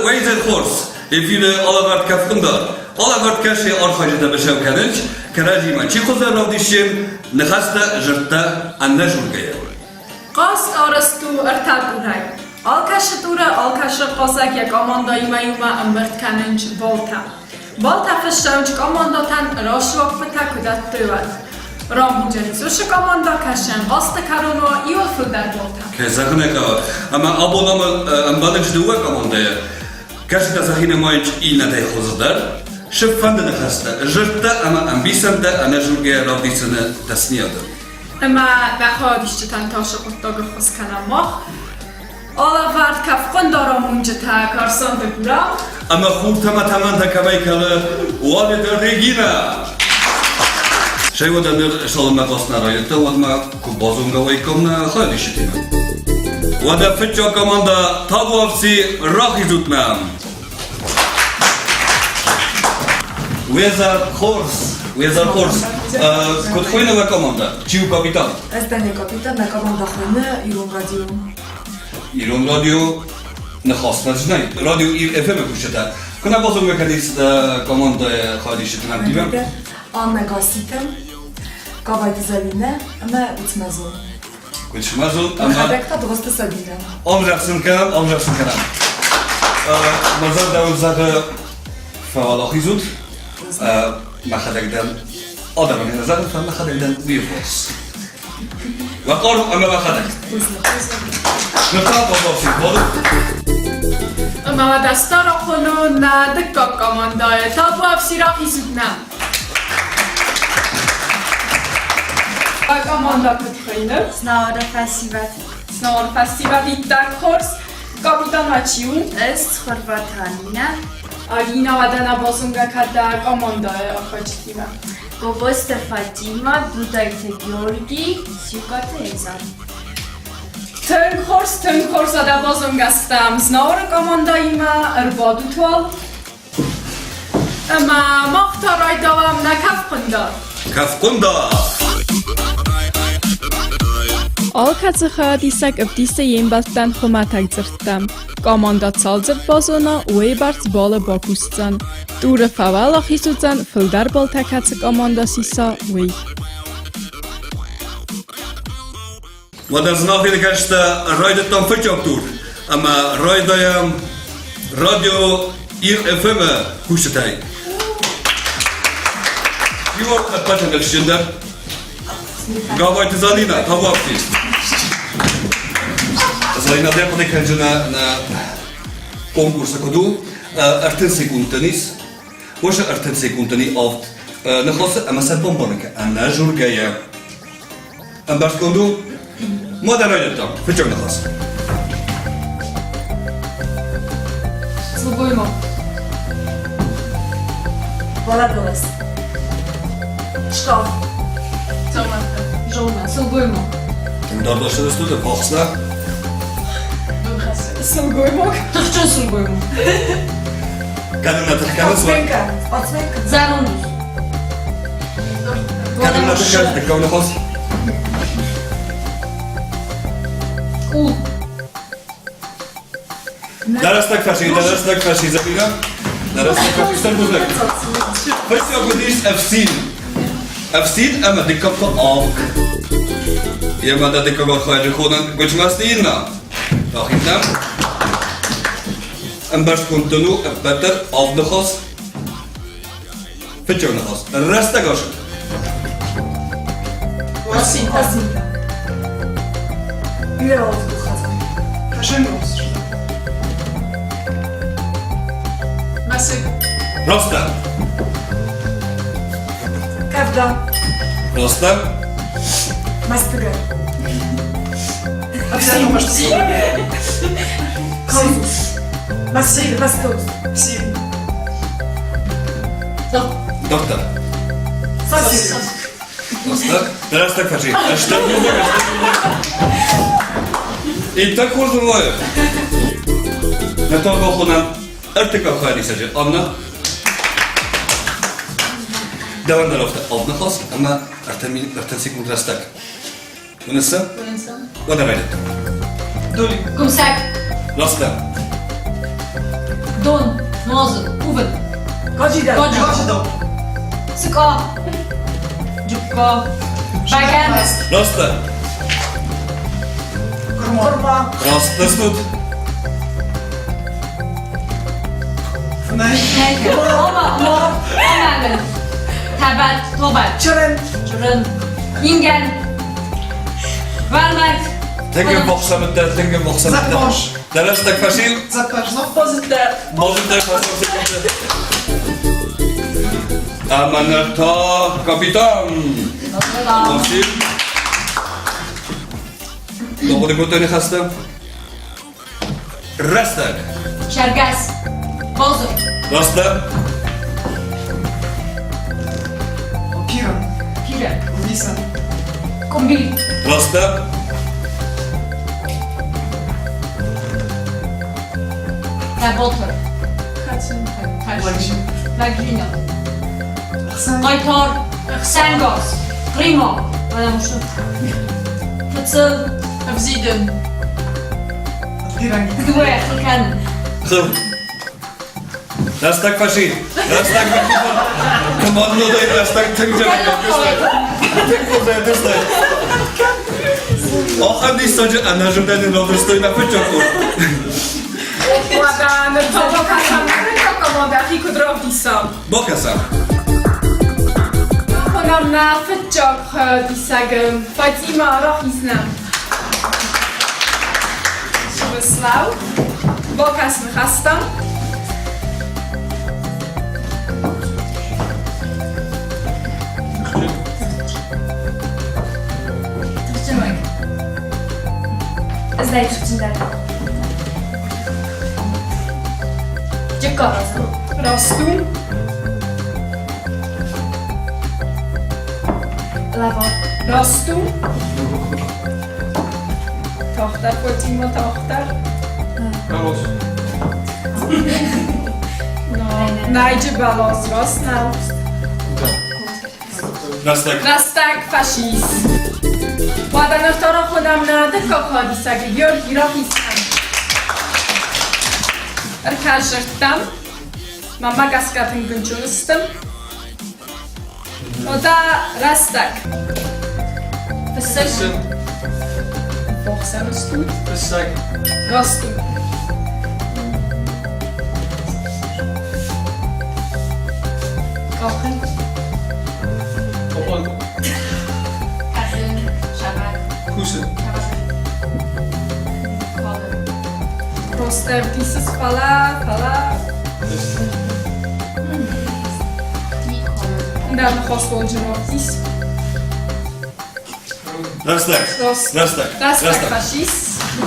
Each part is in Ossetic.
Уӕйдзӕн хорз! Эфиры алӕвӕрд кӕфхъуындар. Алӕвӕрд кӕсы архайджытӕ быцӕу кӕнынц, кӕрӕдзимӕ чи хуыздӕр равдисджын, ныхӕстӕ, дзырдтӕ ӕнӕзургӕйӕ. Хъазт арӕзт у ӕртӕ турӕй. Алкӕцы туры алкӕцы хъазӕг йӕ командӕимӕ иумӕ ӕмбырд кӕнынц балтӕ. Балтӕ фыссӕнч командӕтӕн рӕсугъдтытӕ куы дӕттой, уӕд. Рамбулджын уыцы командӕ кӕсӕн хъазты кӕрон уа иуыл фылдӕр балтӕ. Кӕй зӕгъын ӕй хъӕуы, ӕмӕ абон ам ӕмбӕлынц дыууӕ командӕйы. Кӕсытӕ сӕхи нымайынц иннӕтӕй хуыздӕр, сыффӕнды ныхӕстӕ, дзырдтӕ ӕмӕ ӕмбисӕндтӕ ӕнӕзургӕйӕ равдисыны дӕсныйады. Ӕмӕ нӕ хаодисджытӕн тасы хъуыддаг ӕххуыс кӕнӕм мах. Алӕвӕрд кӕфхъуындар амонджытӕ Карсанты Гурам. Ӕмӕ хуртӕ мӕ тӕмӕнтӕ кӕмӕй кӕлы, уӕле Регина! Стӕй уӕдӕ ныр цалынмӕ хъаст нӕ райдыдта, уӕдмӕ куы базонгӕ уаиккам нӕ хайадисджытимӕ. Уӕдӕ фыццаг командӕ табуафси рахизут нӕм! Уезар хорз! Уезар хорз! Куыд хуыйны уӕ командӕ? Чи у капитан? Ӕз дӕн йӕ капитан, нӕ командӕ хуыйны Ирон радио. Ирон радио ныхас нӕ Радио Ир FM-ы кусджытӕ. Куы нӕ базонгӕ кӕнис командӕйы хайадисджыты нӕмттимӕ? Анна Гаситы, Габайты Залинӕ ӕмӕ Уцмӕзон. Уцмӕзон ӕмӕ... Мӕхӕдӕг та Дыгъуызты Сабинӕ. Ӕвзӕрсын кӕнӕм, ӕвзӕрсын кӕнӕм. Мӕ зӕрдӕ уын зӕгъы фӕуӕлахиз ут. Мӕхӕдӕг дӕн адӕмӕн нӕ зӕгъын, фӕлӕ мӕхӕдӕг дӕн уый хорз. Уӕ хъару ӕмӕ уӕхӕдӕг. Ныр та бабафсид бадут. Ӕмӕ уӕдӕ Старохону нӕ дыккаг командӕйы табуафси рахизут нӕ. Команда куыд хуыйны? Знауыры фӕсивӕд. Знауыры фӕсивӕд иттӕг хорз. Капитан ма чи у? Ӕз Цхуырбаты Алинӕ. Алинӕ уӕдӕ нӕ базонгӕ кӕд дӕ командӕйы архайджытимӕ? Гобозты Фатимӕ, Дудайты Георгий, Сиукъаты Эльза. Тынг хорз, тынг хорз уӕдӕ базонгӕ стӕм Знауыры командӕимӕ. Ӕрбадут уал. Ӕмӕ мах та райдауӕм нӕ кӕфхъуындар. Кӕфхъуындар! Алкӕцы хайадисӕг ӕвдисы йе мбӕлттӕн хуымӕтӕг дзырдтӕ. Командӕ цал дзырд базона, уыйбӕрц балы бакусдзӕн. Туры фӕуӕлахиз уыдзӕн, фылдӕр баллтӕ кӕцы командӕ сиса, уый. Уӕдӕ зынаргъ кӕстӕ райдыдтам фыццаг тур ӕмӕ райдайӕм радио Ир FM-ы кусджытӕй. Иу ӕппӕты ныфсджындӕр Габайты Залина, табуафси. Залина, дӕ хъуыды кӕнджынӕ нӕ конкурсы куыд у? 30 секундтӕн ис. Уыцы 30 секундтӕн и авд ныхасы ӕмӕ сӕ бамбарын кӕ ӕнӕжургӕйӕ. Ӕмбӕрстгонд у? Мадӕ райдыдта фыццаг ныхас. Сылгоймаг. Балаболас. Шкаф. Дзаумӕттӕ. Зоны. Сылгоймаг. Тынгдӕр дӕсны стут, пахсна. Сылгоймаг. Тыхджын сылгоймаг. Кӕдӕм нӕ тых кӕнынц? Спортсменка. Спортсменка. Зӕронд ус. Кӕдӕм нӕ тых кӕнынц, дыккаг ныхас. Къул. Дӕ рӕстӕг фӕци, дӕ рӕстӕг фӕци, Зӕбинӕ. Дӕ рӕстӕг фӕци, стыр бузныг. Фыццаг уыдис ӕфсин. Ӕфсин ӕмӕ дыккаг та авг. Йемӕ дӕ дыккаг архайӕджы хонӕн Гуыцмӕзты Инна. Рахизнӕм. Ӕмбӕрстгонд дын у ӕппӕт дӕр авд ныхас. Фыццаг ныхас. Рӕстӕг ацыд. Осинка. Осинка. Бирӕ уӕлдзыгон хӕдзар. Фӕсӕнгоз. Мӕсыг. Растдӕр. Кӕвда. Растдӕр. Мӕстыгӕр. Ӕфсин. Кайзус. Мӕсыг. Мӕстыгус. Син. Доктор. Сосиска. Растдӕр. Рӕстӕг фӕци. Рӕстӕг Иттӕг хорз нывайы. Нӕ та бахонӕм. Ӕртыккаг хайадисӕджы Анна. Дӕуӕн дӕр афтӕ авд ныхас ӕмӕ 30 секунд рӕстӕг. Уыныс сӕ? Уӕдӕ райдыдта. Доли. Кумсӕг. Ласта. Дон. Нозы. Кувын. Гаджидау. Гаджидау. Сыкъа. Джукка. Бӕгӕн. Ласта. Курма. Раст тут. Фынӕй. Ома, омӕ. Тӕбӕт, тобӕт. Чырын. Чырын. Ингӕн. Валмарт. Тынг бохсӕмттӕ, тынг бохсӕмттӕ. Запаш. Дӕ рӕстӕг фӕсил. Запаш. Базыдта. Базыдта фӕсил. Ӕмӕ ныр та капитан. Фӕсил. Ахъуыды кодтой ныхӕстӕ. Рӕстӕг. Чергес. Бозыр. Рӕстӕг. Пира. Пира. Лиса. Къуымбил. Рӕстӕг. Работа. Лагина. Хъайтар. Сӕнгас. Хърима. Потому что Фыццаг. Ӕвзидын. Дыууӕ кӕнын. Рӕстӕг фӕси! Рӕстӕг фӕси! Команднодӕй рӕстӕг тынг Тынг зӕрдӕстай. Ахӕм диссаджы ӕнӕзындӕй нын равдыстой нӕ фыццаг къорд. Уӕдӕ ныр та бакӕсӕм фыццаг командӕ хи куыд равдиса. Бакӕсӕм. Хонӕм нӕ фыццаг диссагы Фатима рахизнӕ. Сывыслау. Бакӕс ныхӕстӕм. Знай, тыхджындӕр. Джыкка. Раст у. Лавон. Раст у. Тагъддӕр, Фатима, тагъддӕр. Бӕлас. Найджы бӕлас раст нӕу. Рӕстӕг. Рӕстӕг фӕсис. Уӕдӕ ныр та рахонӕм нӕ дыккаг хадисӕг Георгий рахицӕн. Ӕркӕсырдтам. Мамӕ гӕсгӕ тынг гынджын сты. Ода рӕстӕг. Фыссӕг. Бохсӕн стут. Фыссӕг. Раст у. Къахын. Къопан. Кӕсын. Сабат. Кусын. Просто ӕвдисыс фӕлӕ, фӕлӕ. Дӕ ныхасонджы равдис. Рӕстӕг. Рӕстӕг. Рӕстӕг фӕсис.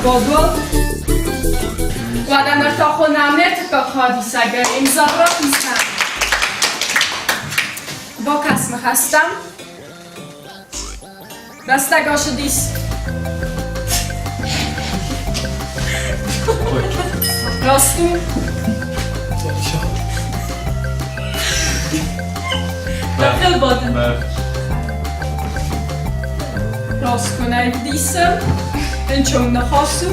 Бодуал. Уӕдӕ ныр та хонӕм не ртыккаг хадисӕгӕй Эмзар рахицӕн. Бакӕс ныхӕстӕм. Рӕстӕг ацыдис. Раст у? Фӕлбадын. Раст куы нӕ ӕвдисы, ӕнчон ныхас у.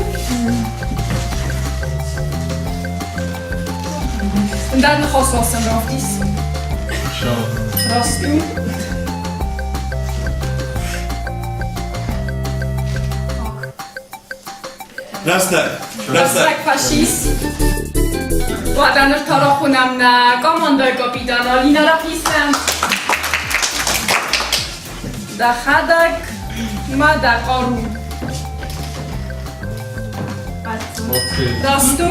Ӕндӕр ныхас уацӕн равдис. Раст у? Рӕстӕг. Рӕстӕг. Рӕстӕг фӕсис. Уӕдӕ ныр та рахонӕм нӕ командӕйы капитан Алина Рахисӕн. Дӕхӕдӕг ма дӕ хъару. Раст у?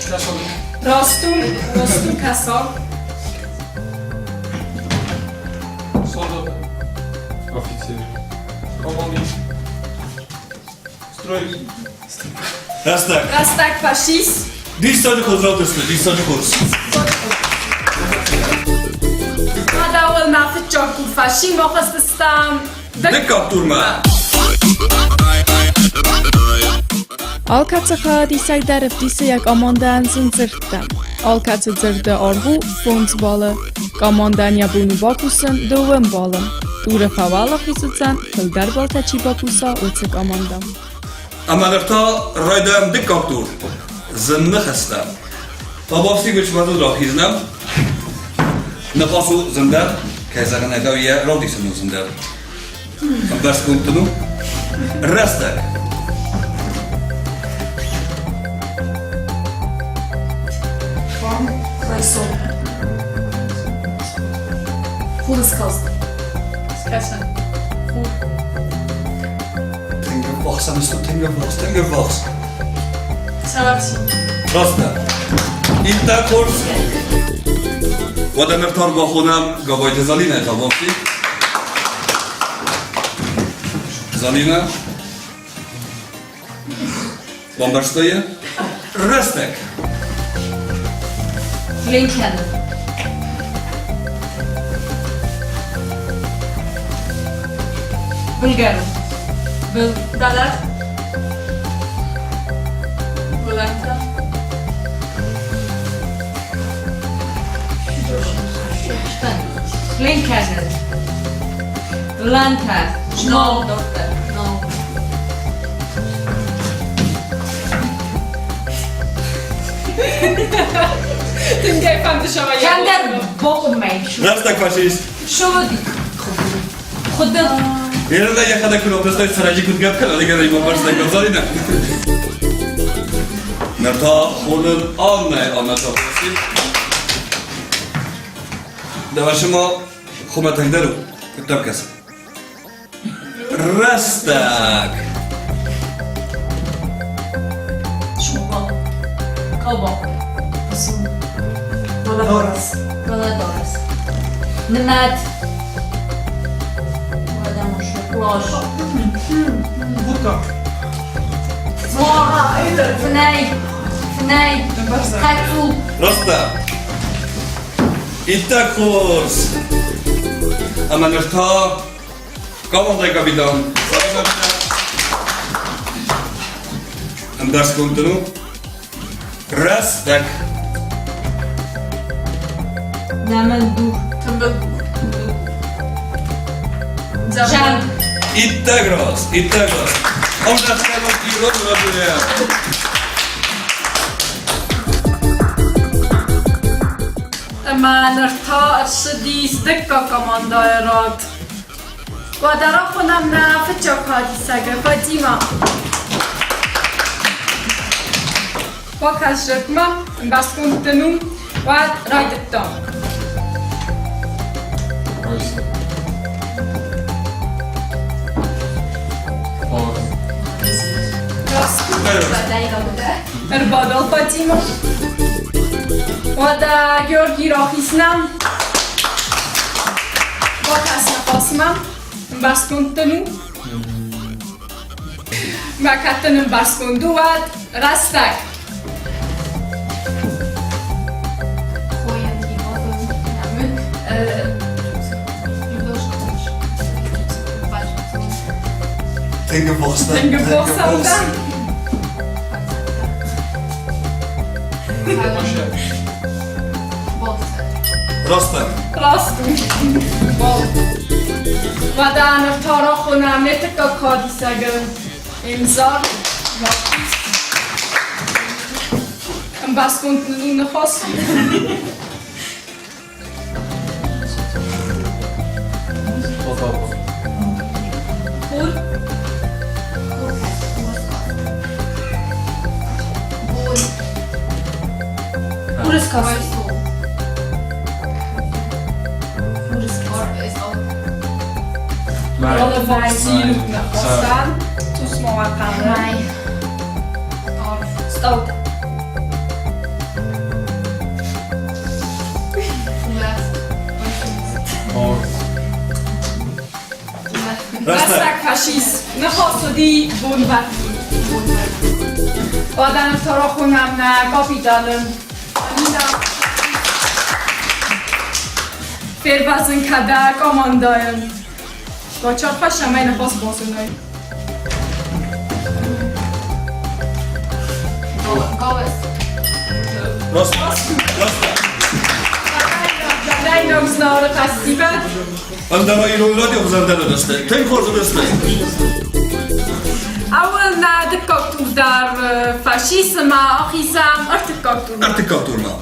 Раст у? Раст у, кӕсаг. Солдат. Офицер. Командир. Строй. Рӕстӕг. Рӕстӕг фӕсис. Диссаджы хорз равдысты, диссаджы хорз. Мадауыл мӕ фыццаг тур фӕси бахӕсдзыстӕм. Дыккаг турмӕ. Алкӕцы хайадисӕг дӕр ӕвдисы йӕ командӕйӕн зын дзырдтӕ. Алкӕцы дзырды аргъ у фондз баллы. Командӕйӕн йӕ бон у бакусын дыууын баллы. Туры фӕуӕлахиз уыдзӕн, фылдӕр баллтӕ чи бакуса, уыцы командӕ. Ӕмӕ ныр та райдайӕм дыккаг тур. Зын ныхӕстӕ. Табафсигович фӕдыл рахизынӕн ныхас у зындӕр, кӕй зӕгъын ӕй хъӕуы, йӕ равдисын у зындӕр. Ӕмбӕрстгонд дын у? Рӕстӕг. Райсом. Хурыскаст. Скӕсӕн. Хур. Тынг ӕввахс ӕм стут, тынг ӕввахс, тынг ӕввахс. Сӕуӕхси. Растдӕр. Иттӕг хорз. Уӕдӕ ныр та ӕрбахонӕм Габайты Залинӕйы табуафси. Залинӕ. Бамбӕрстай йӕ? Рӕстӕг. Ленкӕны. Былгӕрон. Был. Далӕ. Уылӕнтӕ. Ленкӕны. Уылӕнтӕ. No. No. Тынгӕй фӕнды сӕмӕ Кӕмдӕр бокъуымӕ. Рӕстӕг фашист. Шоводи. Худы. Ерда йӕхӕдӕг куы равдыстай цӕрӕджы куыд гӕпп кӕна, дигӕрӕй бамбӕрстай Гонзалина. Ныр та хонын Аннӕ Аннӕ Табаси. Давай хуымӕтӕгдӕр у, куыддӕр кӕсы. Рӕстӕг! Шуба. Каба. Dolores. Dolores. Нымӕт. Плащ. Будка. Фынӕй. Фынӕй. Хӕцъул. Рӕстӕг! Иттӕг хорз! Ӕмӕ ныр та командӕйы капитан Ӕмбӕрстгонд дын у? Рӕстӕг! Нӕмын дур. Тымбыл. Жан. Иттӕг раст, иттӕг раст. Ӕмбӕрстгонд ирон радиойӕ. Ӕмӕ ныр та ӕрцыдис дыккаг командӕйы рад. Уӕдӕ рахонӕм нӕ фыццаг хӕдисӕгы Фатимӕ. Бакӕс-ма, ӕмбӕрстгонд дын у, уӕд райдыдтам. Ӕрбадал Фатимӕ. Уӕдӕ Георгий рахизнӕм. Бакӕс ныхасмӕ. Ӕмбӕрстгонд дын у? Мӕ кӕддӕн ӕмбӕрстгонд у, уӕд рӕстӕг. Тынг ӕввахс дӕ. Тынг ӕввахс дӕ. Раст Раст у. Уӕдӕ ныр та рахонӕм не ртыккаг кадисӕгы Эмзар. Ӕмбӕрстгонд нын у ныхас. Хур. Хурыскаст. Май. Стол. Ręstek fašist. Nahasodi bonvati. Odan tarakhunamna kapitanım. Nina. Фервӕзын кӕдӕ командӕйӕн. Бачархӕссӕм ӕй ныхас базонай. Рост. Рост. Райног Знауыры фестиваль. Ӕндӕра ирон радио зӕрдӕ дӕсты. Тынг хорз уыдысты. Ауыл нӕ дыккаг тур дӕр фӕсисы ма ахизӕм ӕртыккаг турмӕ. Ӕртыккаг турмӕ.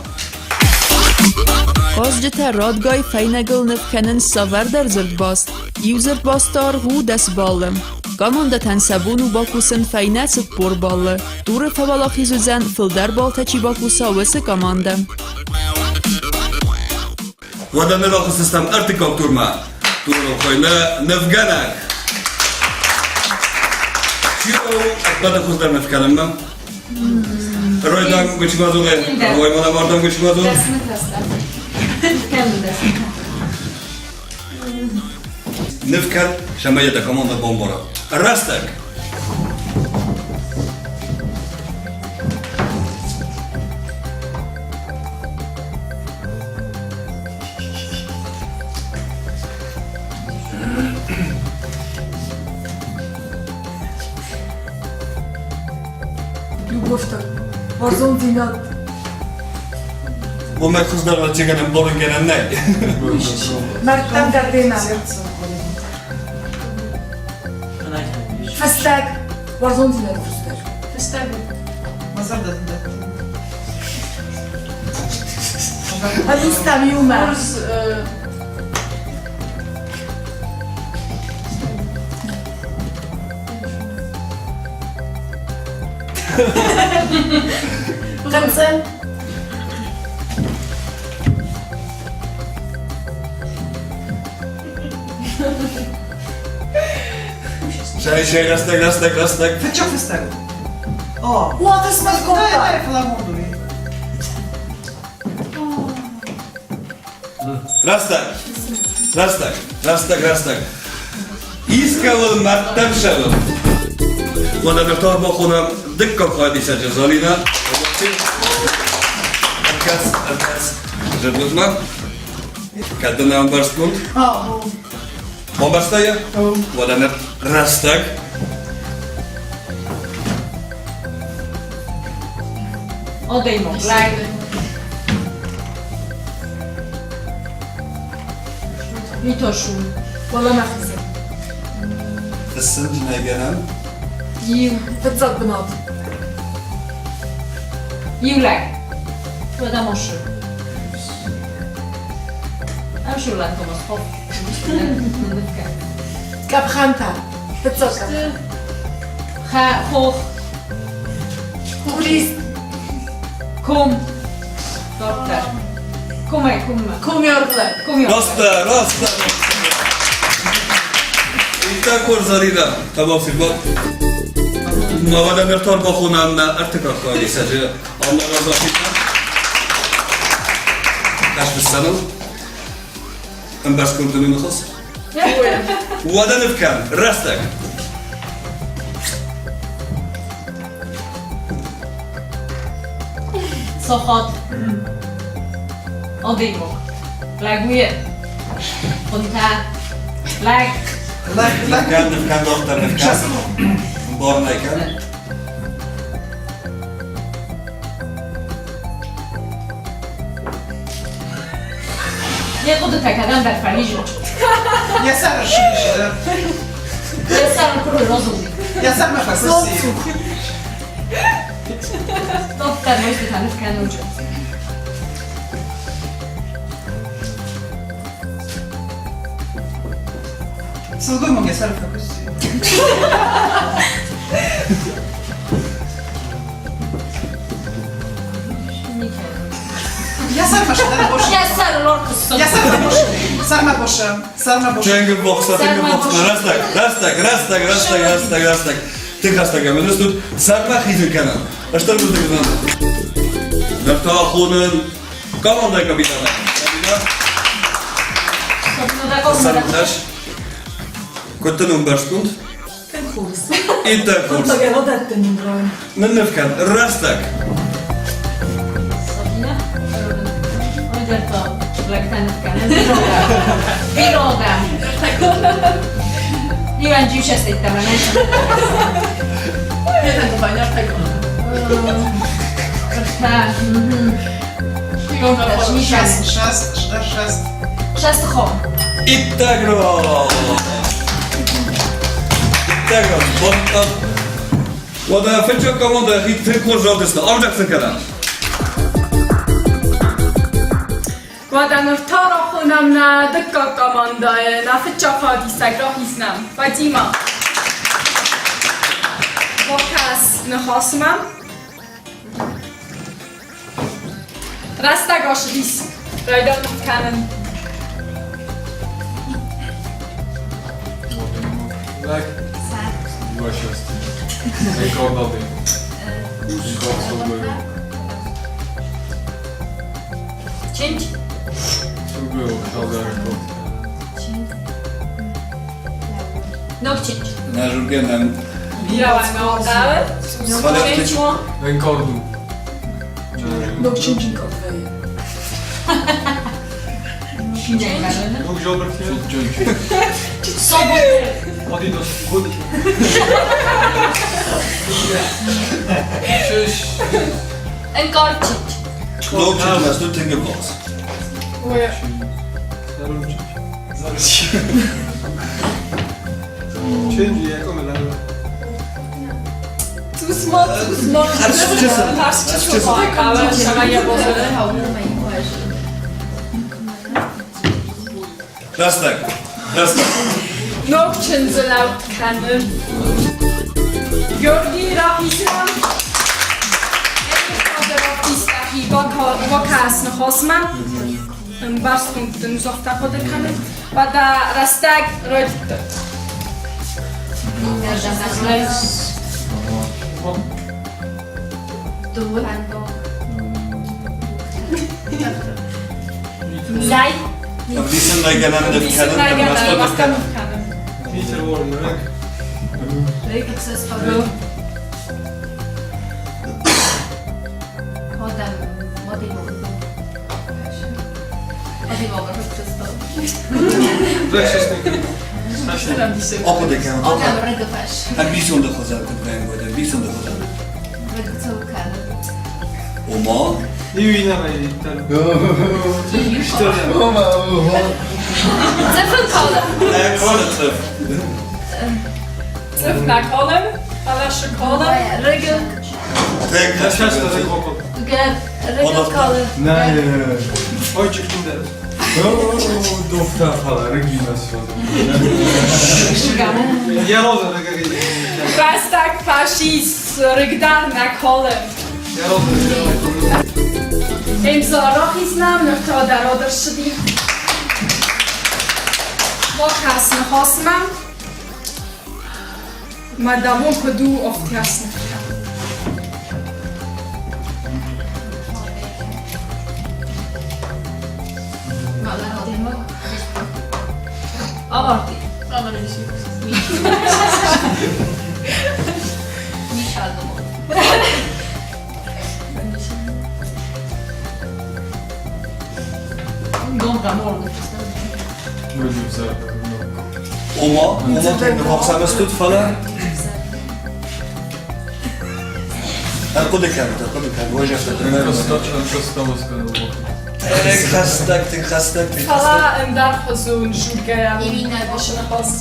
Хъазджытӕ радгай фӕйнӕгыл ныв кӕнынц цавӕрдӕр дзырдбаст. Иу дзырдбасты аргъ у 10 баллы. Командӕтӕн сӕ бон у бакусын фӕйнӕ 40 баллы. Туры фӕуӕлахиз уыдзӕн, фылдӕр баллтӕ чи бакуса, уыцы командӕ. Уӕдӕ ныр ахызтыстӕм ӕртыккаг турмӕ. Турыл хуыйны нывгӕнӕг. Чи у ӕппӕты хуыздӕр ныв кӕнынмӕ? Ройдан Гучмазуны, Роймана Мардан Гучмазун. Ныв кӕн, сӕмӕ дӕ команда бомбора. Рӕстӕг! Любовь-то. Уарзондзинад. Уымӕ хуыздӕр ӕвӕццӕгӕн ӕмбарынгӕнӕн нӕй. Мӕрдтӕм дӕр демӕ. Фӕстаг. Уарзондзинад хуыздӕр. Фӕстаг. Мӕ зӕрдӕ дын дӕтты. Ӕнустӕм иумӕ. Хорз. Хъынцъы. Сӕй, рӕстӕг, рӕстӕг, рӕстӕг. Фыццаг фыстӕг. О. Уаты смӕт кодта. Рӕстӕг, рӕстӕг, рӕстӕг, рӕстӕг. Искӕуыл мӕрдтӕм сӕвын. Уӕдӕ ныр та бахонӕм дыккаг хайадисӕджы Залинӕ. Ӕркӕс, ӕркӕс зӕрдылмӕ. Кӕд дын ӕмбӕрстгонд? Бамбӕрста йӕ? Уӕдӕ ныр рӕстӕг. Адӕймаг, лӕг. Митошу. Уӕлӕмӕ хизы. Фыссын зынӕгӕнӕн. Иу. Фыццаг бынат. Иу лӕг. Уӕдӕ мошы. Ӕмсурлан Томас Хофф. Къӕпхӕнтӕ. Фыццаг къӕпхӕн. Хох. Турист. Ком. Доктор. Комӕй коммӕ. Комйордлӕг. Комйордлӕг. Растӕ, растӕ. Иттӕг хорз, Заринӕ. Табуафсирбат. Уӕдӕ ныр та бахонӕм нӕ ӕртыккаг хайадисӕджы Анна Разахина. Кӕсфыссӕныл. Ӕмбӕрстгонд дын у ныхас? Уӕдӕ ныв кӕн, рӕстӕг. Сахат. Адӕймаг. Лӕг у йе. Хъуынтӕ. Лӕг. Лӕг, лӕг. Ныв кӕн, ныв кӕн, доктор, ныв кӕн. Ӕмбарын кӕн. Йӕ хъуыдытӕ кӕдӕмдӕр фӕлизы. Йӕ сӕр ссыдысты. Йӕ сӕр куыры розылди. Йӕ сӕрмӕ фӕкуысти. Доктор мӕстытӕ ныв кӕнуджы. Сылгоймаг йӕ сӕр фӕкуысти. Я сама Я сама боша. Сама боша. Тенге бокса, тенге бокса. Рӕстӕг, рӕстӕг, рӕстӕг, рӕстӕг, рӕстӕг, рӕстӕг. Тынг рӕстӕг ӕмӕ тут сӕрмӕ хизын кӕнӕм. Стыр бузныг нын. Ныр та хонын командӕйы капитаны. Сӕрмтӕс. Куыд дын ӕмбӕрстгонд? Тынг хорз. Иттӕг хорз. Нынныв кӕн. Рӕстӕг. Sabina? Magyar Bírógám. Nyilván gyűjtsesztettem, nem? Шест, шест, шест, шест. Шест хон. Иттӕг Иттӕг Уӕдӕ фыццаг командӕ хид тынг хорз равдыста. Ӕвзӕгты кӕнӕм. Уӕдӕ ныр та рахонӕм нӕ дыккаг командӕйы, нӕ фыццаг фӕдисӕг рахизнӕм. Фатима. Бакӕс ныхасмӕ. Рӕстӕг ацыдис. Райдӕн кӕнын. Лӕг. Дыууӕ шести. Ӕнкъардадӕй. Ӕнкъард сылгоймаг. Чинч. Сылгоймаг цалдӕр код. Ног чинч. Нӕ журге нӕм. Бирӕ Ӕнкъард у. Ног чинчинг вӕййы. Ног жолдыртия. Adidas. Шеш. Ӕнкъард чинч. Ног чинч ма тынг ӕввахс. Заручи. Чинджи, я комелала. Цусмо, цусмо. Хӕрзчысыл. Рӕстӕг. Рӕстӕг. Ног чындзы лӕуд кӕны. Георгий рахизӕн. Бакӕс ныхасмӕ. Ӕмбӕрстгонд дын загъта хъуыды кӕнын. Уӕдӕ рӕстӕг райдыдта. Зай. Ӕвдисӕн райгӕнӕн ныв кӕнын ӕмӕ рӕстӕг ныв кӕнын. Питер Уорн, лӕг. Лӕг шестник. Ахъуыды кӕнут. Ӕмбисонды хуызӕн куыд вӕййы, уӕдӕ ӕмбисонды хуызӕн. Ома? Иу инӕмӕй дӕр. Цъыфын калы. Нӕ калы цъыф. Цъыф нӕ калӕм, фӕлӕ шы калӕм. Тынг Рыгыл калы. Ой, чехтиндер. Дофта фала, рыгина сфаза. Я роза рыгагай. Рӕстӕг фашист рыг дӕр нӕ калӕм. Я роза рыгагай. Эмза рахизнӕм, ныр та дӕ рад ӕрцыди. Бакӕс ныхасмӕ. Мӕ дӕ бон куыд у афтӕ сныв кӕн. Аварти. Ома, ома тынг ӕввахс стут, фӕлӕ ӕрхъуыды кӕнут, ӕрхъуыды кӕнут, уӕ зӕрдӕ. Тынг хӕстӕг, тынг хӕстӕг, тынг Фӕлӕ хӕстӕг. ӕндӕрхуызон жургӕйӕ ныхас.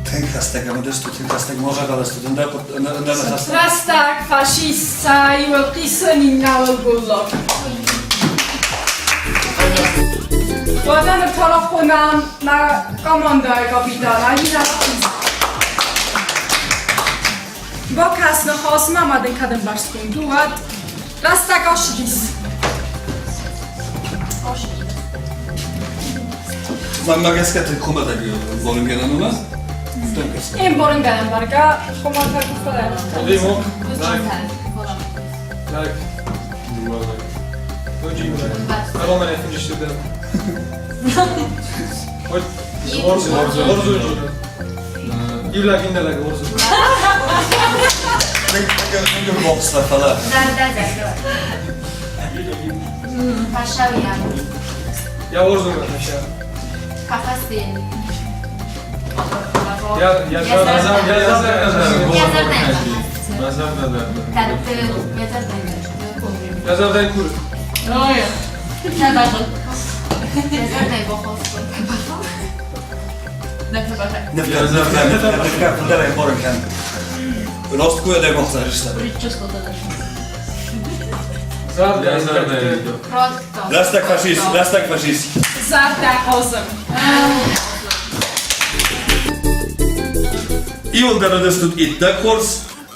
Тынг хӕстӕг ӕмӕ уыдысты, тынг хӕстӕг може галыстут, ӕндӕр ӕндӕр ныхӕстӕ. Рӕстӕг фашист сӕ иуыл хъисын, иннӕуыл голлаг. Уӕдӕ ныр та рахонӕм нӕ командӕйы капитан Алинӕ Рахиз. Бакӕс ныхасмӕ ӕмӕ дын кӕд ӕмбӕрстгонд у, уӕд рӕстӕг ацыдис. Мӕнмӕ гӕсгӕ тынг хуымӕтӕг боныгӕнӕн у, нӕ? Ин боныгӕнӕн бӕргӕ хуымӕтӕг у, фӕлӕ. Odimo. Лӕг. Лӕг. Дыууӕ лӕг. Ноджы иу лӕг. Роман финджысты дӕр. Ой, Орзу, Орзу. Иу лӕг иннӕ лӕг хорз. Бокса, фӕлӕ. Зӕрдӕ зӕрдӕ. Пашауя. Я орзун хаша. Кафасын. Я я я зӕрдӕ кур. Рӕстӕг фӕсис. Зӕрдӕ хъазын. Иууылдӕр уыдыстут иттӕг хорз,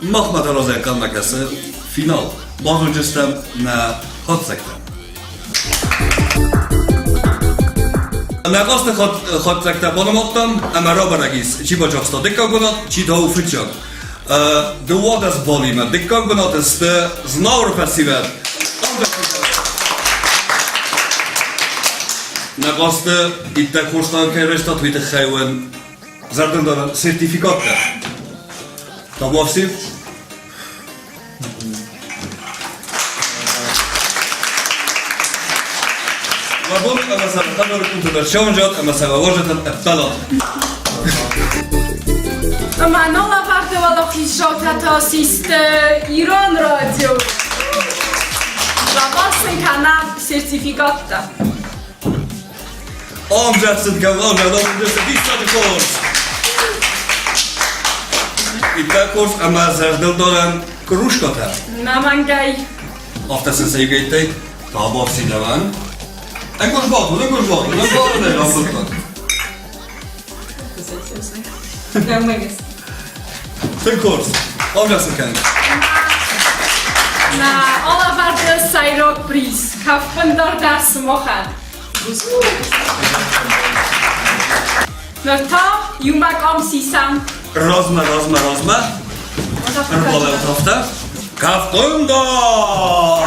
махмӕ дӕр ӕнхъӕлмӕ кӕсы финал. Базонджыстӕм нӕ хатдзӕгтӕ. Нӕ хъазты хатдзӕгтӕ банымадтам ӕмӕ рабӕрӕг ис, чи бацахста дыккаг бынат, чи та у фыццаг. 12 балимӕ дыккаг бынаты сты Знауыры фӕсивӕд. Нӕ хъазты иттӕг хорз кӕй райстат, уый тыххӕй уын зӕрдылдарӕн сертификаттӕ. Табуафси. Вагон ӕмӕ сӕ хабар культурӕ сӕвзӕрд ӕмӕ сӕ уазджытӕн ӕппӕлӕд. Ӕмӕ нӕ лӕвӕрды уӕлахиздзаутӕ та систы Ирон радио. Лӕвар сын кӕнӕм сертификаттӕ. Amjad Gavana, диссаджы хорз! Иттӕг хорз ӕмӕ зӕрдылдарӕн кружкатӕ. Нӕмӕнгӕй. Афтӕ сын сӕ иугӕйттӕй табуафси лӕвӕн. Ӕнгуз бадун, ӕнгуз бадун, ӕнгуз рамбылдтон. Тынг хорз. Амжад сын кӕнын. Нӕ алӕвӕрды сӕйраг приз кӕфхъуындар дӕр сымахӕн. Ныр та иумӕ къам сисӕм. Размӕ, размӕ, размӕ. Ӕрбалӕут афтӕ. Кӕфхъуындар!